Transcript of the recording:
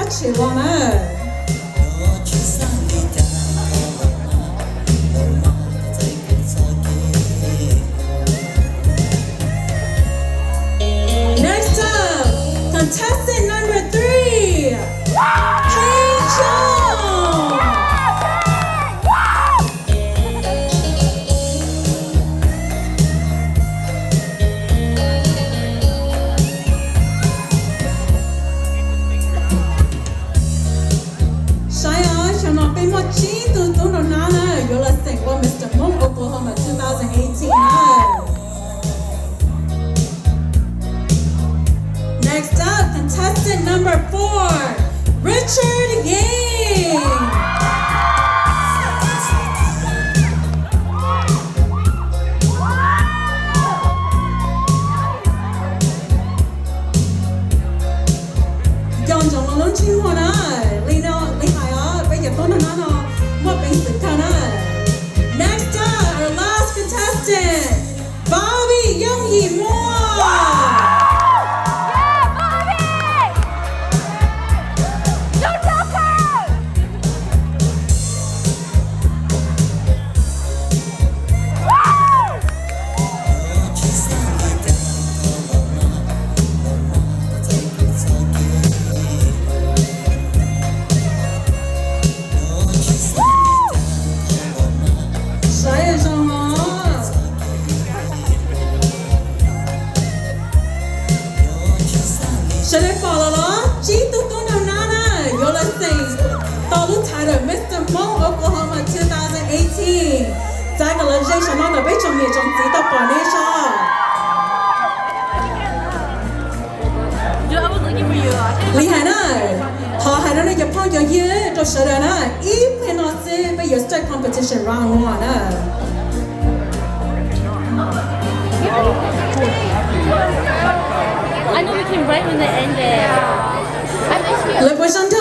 tshis los na. Next up, contestant number three, Peng Chong. Saib os, xyoo no peb muaj tsib tug tub nraug nab na yuav los xeem ua Mister Hmoob Oklahoma two thousand eighteen na. Next up, contestant number four, Richard Yein. Nco ntsoov los lub ntsej muag na, li no li hais os, peb cov tub nraug nab no muaj peev xwm kawg na. Next up, our last contestant, Bobby Yooj Yim Muaj. Saib zoo os. Sawv daws pom los los, tsib tug tub nraug nab na yuav los xeem tau lub title Mister Hmoob Oklahoma two thousand eighteen. Txav kom los ze saum no kom peb tsoom niam tsoom txiv tau pom nej tso. Li hais na, thov hais rau nej cov phooj cov ywg rau sawv daws na, ib pliag no xwb peb yuav start competition round one na. I know we can write when they end it. Lawv puas zoo